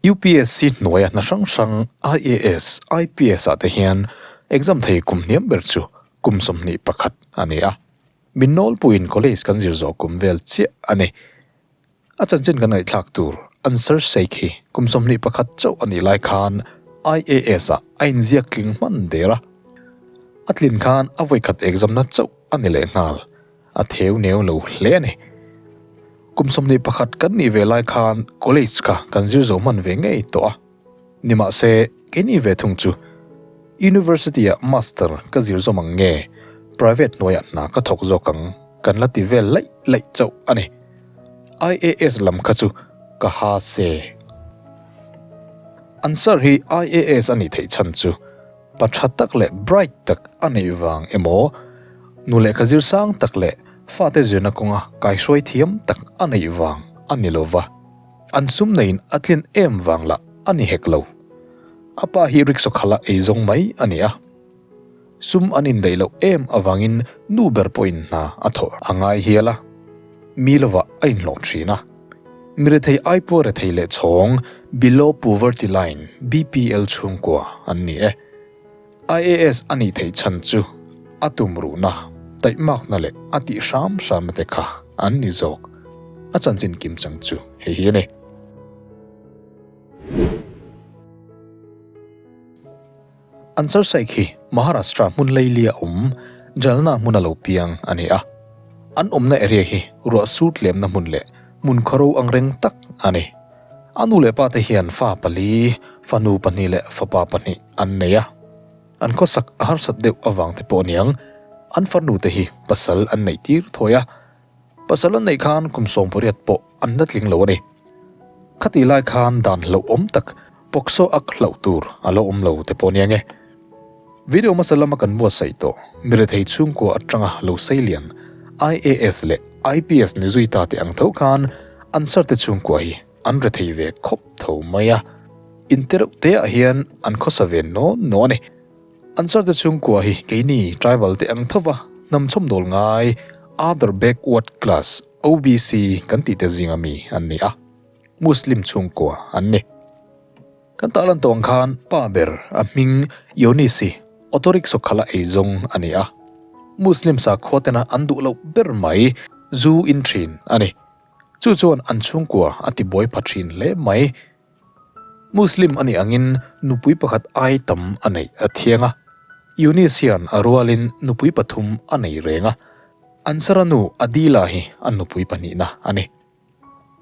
UPSC hnuaia hna hrang hrang IAS, IPS ah te hian exam thei kum hniam ber chu kum 21 a ni a. Min nawlpuiin college kan zir zawh kum vel chiah a ni. A chanchin kan ngaihthlak tur Ansar Sheikh hi kum 21 chauh a nih lai khan IAS ah a inziak tling hman der a. A tlin khan a vawikhat exam na chauh a ni lehnghal. A theu neu lo hle a ni. Kum 21 kan nih ve lai khan college kha kan zir zo hman ve ngei tawh a. Nimahse, keini ve thung chu University ah master ka zir zawm ang nge, private hnuaiah hna ka thawk zawk ang kan la ti vel laih laih chauh a ni. IAS lam kha chu ka ha se. Answer hi IAS a nih theih chhan chu Pa tha tak leh bright tak a neih vang emaw, nu lehkha zir sang tak leh fate zirna kawnga kaihruai thiam tak a neih vang a ni lo va, an sum neiin a tlin em vang lah a ni hek lo. A pa hi rickshaw khala eizawng mai a ni a. Sum an indaih loh em avangin nu ber pawhin hna a thawh a ngai hial a, mi lovah a inhlawh thin a. Mi rethei ai pawh rethei leh chhawng Below Poverty Line, BPL, chhungkua an ni e. IAS a nih theih chhan chu a tum ruhna, taihmakna leh a tih hram hramna te kha an ni zawk. A chanchin kim chang chu hei hi a ni. Ansar Shaikh hi Maharashtra hmun leilia awm Jalna hmuna lo piang a ni a. An awmna area hi ruah sur tlemna hmun leh hmun khawro ang reng tak a ni. A nu leh pa te hian fa pali, fanu pahnih leh fapa pahnih an nei a. An khawsak a harsat deuh avang te pawh aniang an farnu te hi pasal an neih tir thawi a. Pasal an neih khan kum 18 pawh an la tling lo a ni. Khatih lai khan dan hlauhawm tak POCSO ak hlauh tur a lo awm lo te pawh nia nge. Video hmasa lama kan buatsaih tawh mi rethei chhungkua atanga lo sei lian IAS leh IPS ni zui ta te ang tho khan an sarte chhungkua hi an rethei ve khawp tho mai a. Inte reuh te ah hian an khawsa ve naw naw a ni. An sarte chhungkua hi keini tribal te ang thova hnam chhawmdawl ngai Other Backward Class, OBC, kan tih te zinga mi an ni a. Muslim chhungkua an ni. Kan tahlan tawh ang khan pa ber a hming Yonis hi auto rickshaw khala ei zawng a ni a. Muslim sakhua tena an duh loh ber mai zu in thin a ni. Chu chuan an chhungkua a ti buai pha thin hle mai. Muslim a nih angin nupui pakhat ai tam a neih a thiang a. Yonis hian a rualin nupui pathum a nei reng a. Ansara nu Adila hi a nupui pahnihna a ni.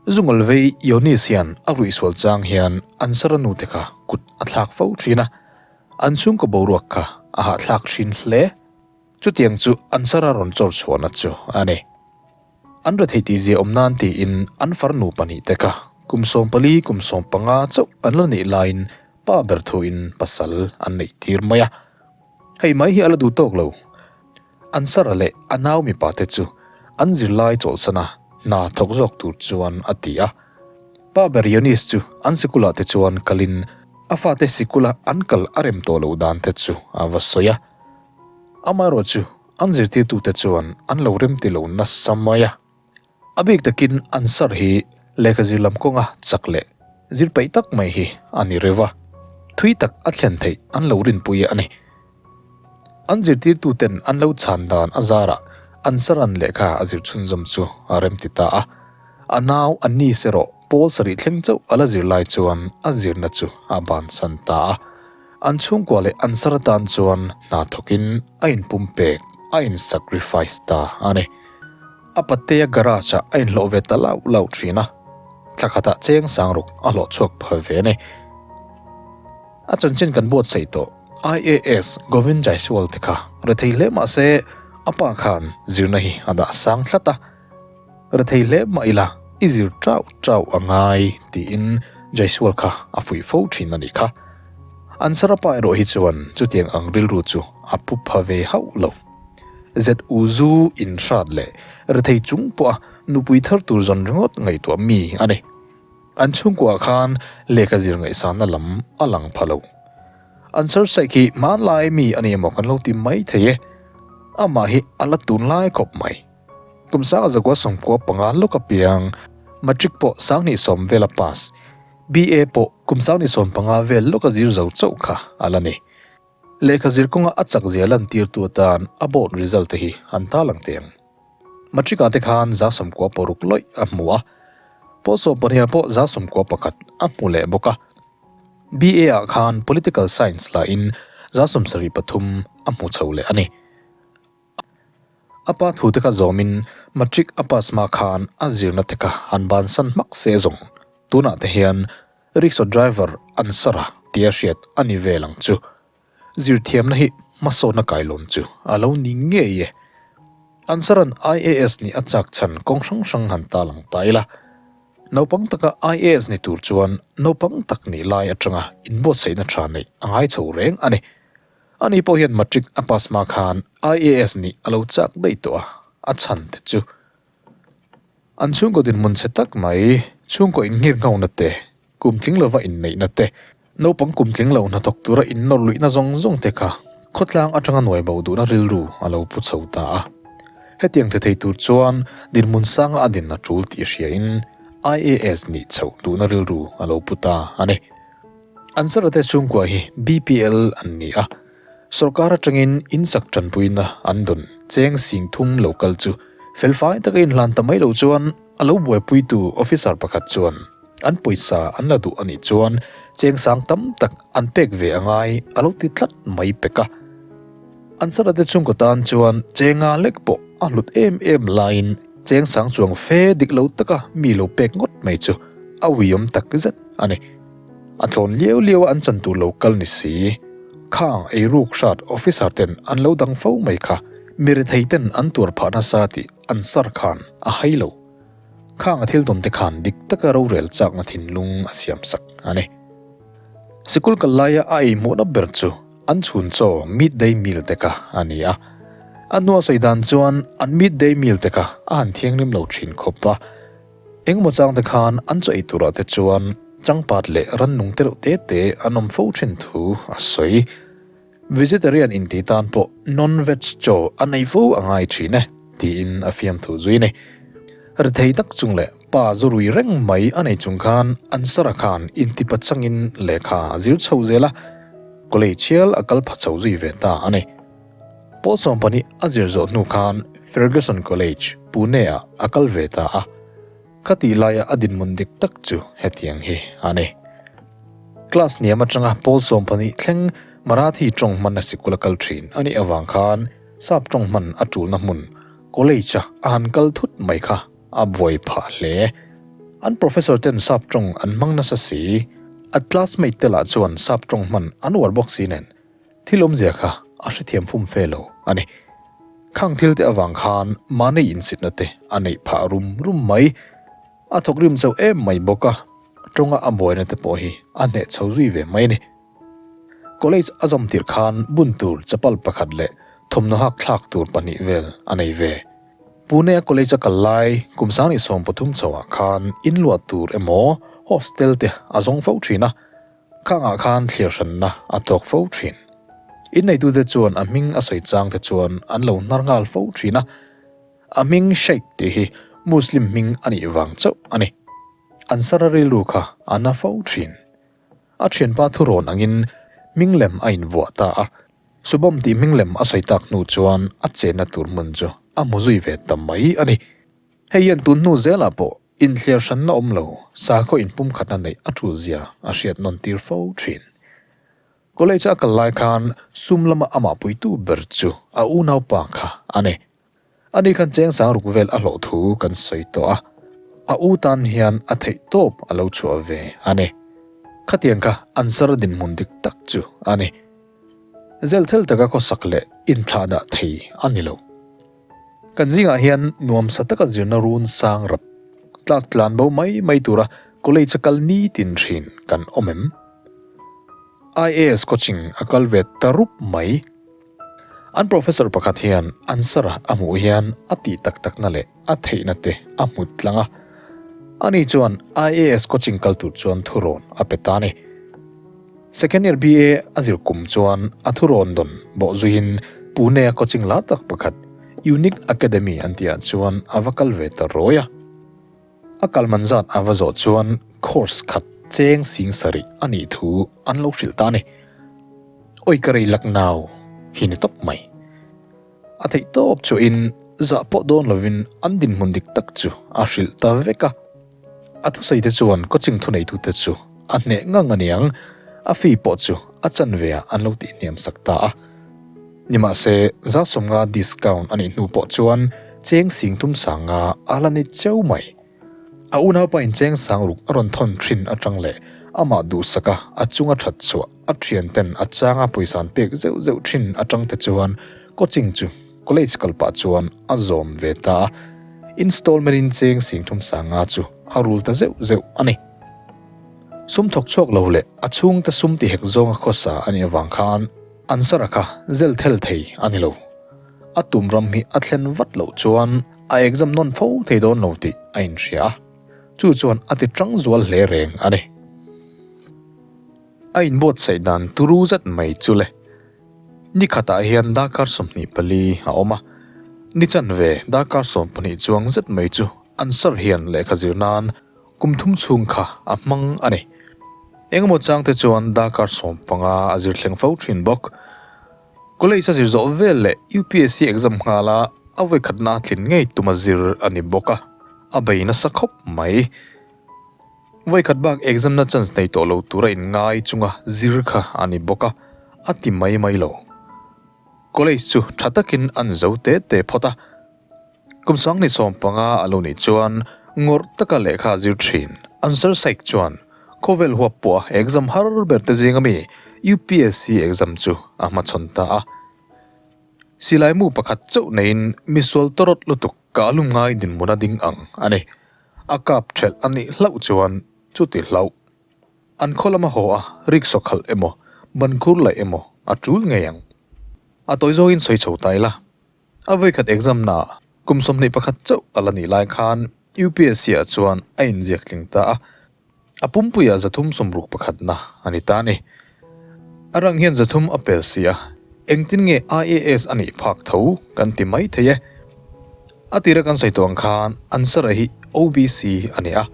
Zungul vei Yonis hian a ruihsual chang hian an saranu te kha kut a thlak fo thin a, an chhungkaw boruak kha a hahthlak thin hle. Chutiang chu an sara rawn chawr chhuahna chu a ni. An rethei tih zia awm nan tiin an farnu pahnih te kha kum 14 kum 15 chauh an la neih laiin pa ber thuin pasal an neih tir mai a. Hei mai hi a la duh tawk lo. An sara leh a nau mipa te chu an zirlai chawlhsan a, hna thawk zawk tur chuan a ti a. Pa ber Yonis chu an sikula te chuan kalin a fate sikula an kal a rem tawh loh dan te chu a va sawi a. Amaherawh chu an zirtirtute chuan an lo rem ti lo nasa mai a. A bik takin an sar hi lehkha zir lam kawnga chak leh zir peih tak mai hi a ni reuh a, thui tak a thlen theih an lo rinpui a ni. An zirtirtuten an lo chhan dan a zarah an saran lehkha a zir chhunzawm chu a rem ti ta a. A nau a niece erawh pawl sarih thleng chauh a la zir lai chuan a zirna chu a bansan ta a. An chhungkua leh an sar atan chuan hna thawkin a inpumpek, a in-sacrifice ta a ni. A patea garage ah a inhlawh ve ta lauh lauh thin a, thla khatah cheng sang ruk a hlawh chhuak phal ve a ni. A chanchin kan buatsaih tawh IAS Govind Jaiswal te kha rethei hle mah se a pa khan zirna hi a dah sang tlat a, rethei hle mah ila i zir chau chau a ngai tiin Jaiswal kha a fuih fo thin a nih kha. Ansara pa erawh hi chuan chutiang ang rilru chu a pu pha ve hauh lo. ZU zu in hrat leh rethei chung pawha nupui thar tur zawn ringawt ngaihtuah mi a ni. An chhungkuaah khan lehkha zir ngaihsanna lam a lang pha lo. An sir saih khi hmanlai mi a ni emaw kan lo ti mai thei e. Amah hi a la tunlai khawp mai. Kum sanga zakua 95 lawk apiang matric pawh 2010 vela pass, BA pawh. Kum 25 vel lawka zir zo chauh kha a la ni. Lehkha zir kawnga a chak zia lantirtu atan a board result te hi an talang teh ang. Matric ah te khan 96 lawih a hmu a, pawl 12 pawh 91 a hmu leh bawk a. BA ah khan Political Science la in 73 a hmu chho leh a ni. A pa thu te kha zawmin matric a pass hma khan a zirna te kha han bansan hmak se zawng. Tunah te hian rickshaw driver an sar a tia hriat a ni vel ang chu. Zirthiamna hi hmasawnna kailawn chu a lo ni ngei e. An saran IAS nih a chak chhan kawng hrang hrang han ta lang ta ila. Naupang taka IAS ni tur chuan naupang tak nih lai atanga inbuatsaihna tha neih a ngai chho reng a ni. Ani pawh hian matric a pass hma khan IAS nih a lo chak daih tawh a, a chhan te chu an chhungkaw dinhmun chhe tak mai, chhungkaw inngir nghawna te, kum tling lova inneihna te, naupang kum tling lo hnathawk tura innawr luihna zawng zawng te kha khawtlang atanga nuai bo duhna rilru a lo pu chho ta a. Hetiang the thei tur chuan dinhmun sanga a din a tul tih hriain IAS nih chhoh duhna rilru a lo pu ta a ni. An zarate chhungkua hi BPL an ni a, sorkar atangin insak tanpuina an dawn cheng sing thum lo kal chu felfai taka inhlan ta mai lo chuan a lo buaipuitu officer pakhat chuan an pawisa an la duh a nih chuan cheng sang tam tak an pek ve a ngai a lo ti tlat mai pek a. An zarate chhungkaw tan chuan chenga lek pawh a hlut em em laiin cheng sang chuang fe dik lo taka mi lo pek ngawt mai chu a uiawm takzet a ni. A tlawn liau liau a an chan tur lo kal ni si. Khang eiruk hrat officer ten an lo dang fo mai kha mi rethei ten an tuar phah nasa tih an sar khan a hai lo. Khang a thil tawn te khan dik taka rorel chakna thinlung a siam sak a ni. Sikul kal laia a ei hmuhna ber chu an chhun chaw mid day meal te kha a ni a. A hnua sawi dan chuan an mid day meal te kha a han thianghlim lo thin khawp a. Engemaw chang te khan an chaw ei turah te chuan changpat leh rannung te reuh te te an awm fo thin thu a sawi. Vegetarian inti tan pawh non-veg chaw a nei fo a ngai thin e, tiin a fiamthu zui a ni. Rethei tak chung leh pa zu rui reng mai a nei chung khan an sara khan intipa changin lehkha a zir chho zel a, college hial a kal pha chho zui ve ta a ni. Pawl 12 a zir zawh hnu khan Fergusson College, Pune-ah a kal ve ta a. Khatih laia a dinhmun dik tak chu hetiang hi a ni. Class hniam atanga pawl 12 thleng Marathi tawng hman a sikul a kal thin a nih avang khan sap tawng hman a tulna hmun college-a a han kal thut mai kha a buai phah hle. An professor ten sap tawng an hmang nasa si, a classmate te lah chuan sap tawng hman an uar bawk si nen Thil awmzia kha a hrethiam fum fe lo a ni. Khang thil te avang khan mahni insitna te a neih phah rum rum mai. A thawk rim chauh em mai bawk a, tawnga a buaina te pawh hi a hneh chho zui ve mai a ni. College a zawm tirh khan bun tur chapal pakhat leh thawmhnaw hak thlak tur pahnih vel a nei ve. Pune a college a kal lai kum 23 chauhah khan inluah tur emaw hostel te a zawng fo thin a. Khangah khan thlir hranna a tawk fo thin. Inneitute chuan a hming a sawi chang te chuan an lo hnar nghal fo thin a. A hming Sheikh tih hi Muslim hming a nih vang chauh a ni. An sara rilru kha a na fo thin. A thianpa thurawn angin hming lem a invuah ta a. Subham tih hming lem a sawi tak hnu chuan a chenna tur hmun chu a hmu zui ve ta mai a ni. Hei hian tun hnu zelah pawh Inthliar hranna awm lo, sakhaw inpumkhatna neih a tul zia a hriat nawn tir fo thin. College a kal lai khan sum lama amah puitu ber chu a unaupa kha a ni. Ani khan cheng sang ruk vel a hlawh thu kan sawi tawh a, a u tan hian a theih tawp a lo chhuah ve a ni. Khatiang kha an sar dinhmun dik tak chu a ni. Zelthel taka khawsak leh inthlahdah thei a ni lo. Kan zingah hian nuamsa taka zirna run sang rap, class tlan bo mai mai tura college a kal nitin thin kan awm em? IAS coaching a kal ve ta rup mai. An professor pakhat hian answer a hmuh hian a tih tak takna leh a theihna te a hmu tlang a. Ani chuan IAS coaching kal tur chuan thurawn a pe ta a ni. Second year BA a zir kum chuan a thurawn dawn bawh zuiin Pune a coaching lar tak pakhat Unique Academy an tihah chuan a va kal ve ta rawi a. A kal man zat a va zawh chuan course khat Cheng sing sarih a nih thu an lo hrilh ta a ni. Awi ka rei lak nau hi ni tawp mai. A theih tawp chuahin zah pawh dawn lovin an dinhmun dik tak chu a hrilh ta vek a. A thusawi te chuan coaching thuneitute chu a hneh ngang a niang, a fee pawh chu a chanve ah an lo tihhniam sak ta a. Nimahse, zasawmnga discount a nih hnu pawh chuan cheng sing tum sanga a la ni cheu mai. A unaupa in cheng sang ruk a rawn thawn thin atang leh amah duhsaka a chunga that chhuah a thianten a changa pawisa an pek zeuh zeuh thin atang te chuan coaching chu college kal pah chuan a zawm ve ta a, installment in cheng sing thum sanga chu a rul ta zeuh zeuh a ni. Sum thawk chhuak lo leh a chhungte sum ti hek zawnga khawsa a nih avang khan an sara kha zel thel thei a ni lo. A tum ram hi a thlen vat loh chuan a exam nawn fo thei dawn lo tih a inhria a, chu chuan a ti tang zual hle reng a ni. A inbuatsaih dan turu zet mai chu le. Ni khatah hian darkar 24 a awm a, ni chanve darkar 12 chuang zet mai chu answer hian lehkha zir nan kum thum chhung kha a hmang a ni. Engemaw changte chuan darkar 15 a zir thleng fo thin bawk. College a zir zawh vel leh UPSC exam nghal a, a vawikhatna a tlin ngei tum a zir a ni bawk a, a bei nasa khawp mai. Vawikhat bak exam na chance nei tawh lo tura inngai chunga zir kha a ni bawk a, a ti mai mai lo. College chu tha takin an zo te te phawt a, kum 2015 a lo nih chuan ngawrh taka lehkha a zir thin. Ansar Shaikh chuan khawvel huap pawha exam har ber te zing ami UPSC exam chu a hmachhawn ta a. Silai mu pakhat chauh neiin misual tawrawt lutuk ka alum ngai dinhmun a ding ang a ni. A kap thelh a nih hlauh chuan chuti hlauh. An khaw lama haw a rickshaw khalh emaw bankhur laih emaw a tul ngei ang. A tawi zawngin sawi chho ta ila. A vawikhat exam na kum 21 chauh a la nih lai khan UPSC ah chuan a inziak tling ta a, a pumpuiah 361 na a ni ta a ni. A rang hian 300 a pel si a, engtin nge IAS a nih phak tho kan ti mai thei e. A tira kan sawi tawh ang khan answer hi OBC a ni a,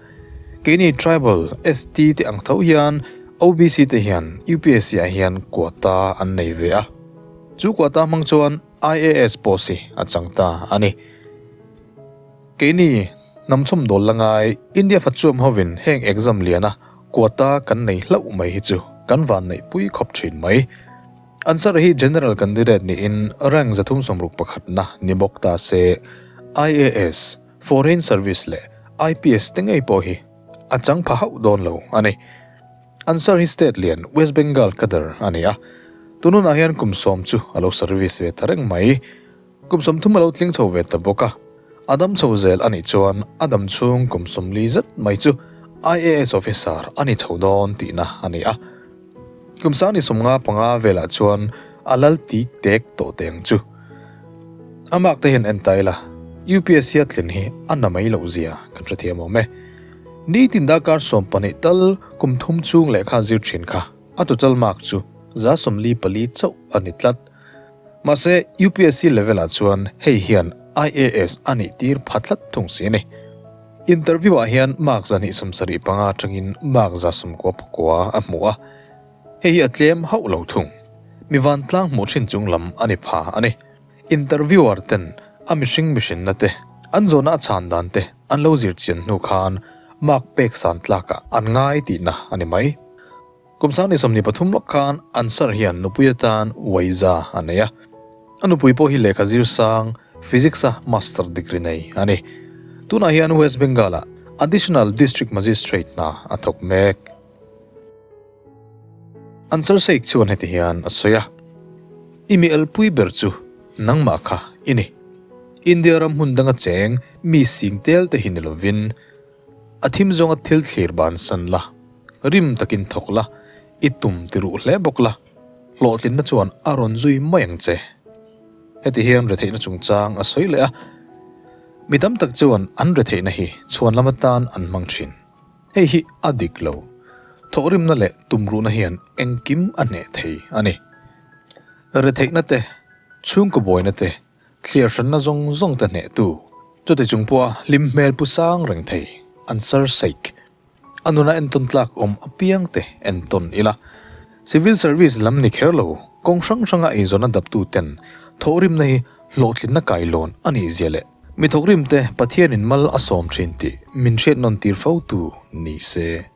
keini tribal ST te ang tho hian OBC te hian UPSC ah hian quota an nei ve a, chu quota hmang chuan IAS post hi a chang ta a ni. Keini hnam chhawm dawl la ngai India fachuam hovin heng exam liana quota kan nei hlauh mai hi chu kan van neih pui khawp thin mai. Answer hi general candidate niin rank 361 na ni bawk ta se IAS, Foreign Service leh IPS te ngei pawh hi a chang pha hauh dawn lo a ni. Answer hi state lian West Bengal cadre a ni a, tununah hian kum 10 chu a lo service ve ta reng mai. Kum 30 a lo tling chho ve ta bawk a, a dam chho zel a nih chuan a dam chhung kum 40 zet mai chu IAS officer a ni chho dawn tihna a ni a. Kum 35 velah chuan a lal tik tek tawh teh ang chu. A mark te hian en ta ila, UPSC a tlin hi a na mai loh zia kan hrethiam awm e. Nitin darkar 12 tal kum thum chung lehkha zir thin kha a total mark chu 144 chauh a ni tlat. Mahse UPSC level ah chuan hei hian IAS a nih tir pha tlat thung si a ni. Interview ah hian mark 275 atangin mark 99 a hmu a, hei hi a tlem hauh lo thung. Mi vantlang hmuh thin chung lam a ni pha a ni. Interviewer ten a mihring mihrinna te, an zawhna a chhan dan te an lo zir chian hnu khan mark pek san tlakah an ngai tihna a ni mai. Kum 2023 lawk khan Ansar hian nupui atan Waiza a nei a. A nupui pawh hi lehkha zir sang Physics a master degree nei a ni. Tunah hian West Bengal ah Additional District Magistrate hna a thawk mek. Ansar Sheikh chuan heti hian a sawi a, I mi elpui ber chu nangmah kha i ni. India ram hmun danga cheng mi sing tel te hi ni lovin a thim zawnga thil thlir ban san la, rim takin thawk la, i tum ti ruh hle bawk la, hlawhtlinna chuan a rawn zui mai ang che. Heti hian retheihna chungchang a sawi leh a, mi tam tak chuan an retheihna hi chhuan lam atan an hmang thin. Hei hi a dik lo. Thawhrimna leh tumruhna hian engkim a hneh thei a ni. Retheihna te, chhungkaw buaina te, thliar hranna zawng zawng te hnehtu, chuti chung pawha hlim hmel pu sang reng thei, Ansar Sheikh. A nuna entawn tlak awm apiang te entawn ila. Civil service lam ni kher lo, kawng hrang hranga eizawnna daptu ten thawhrimna hi hlawhtlinna kailawn a nih zia leh mi thawkrim te Pathianin mal a sawm thin tih min hriat nawn tir fo tu ni se.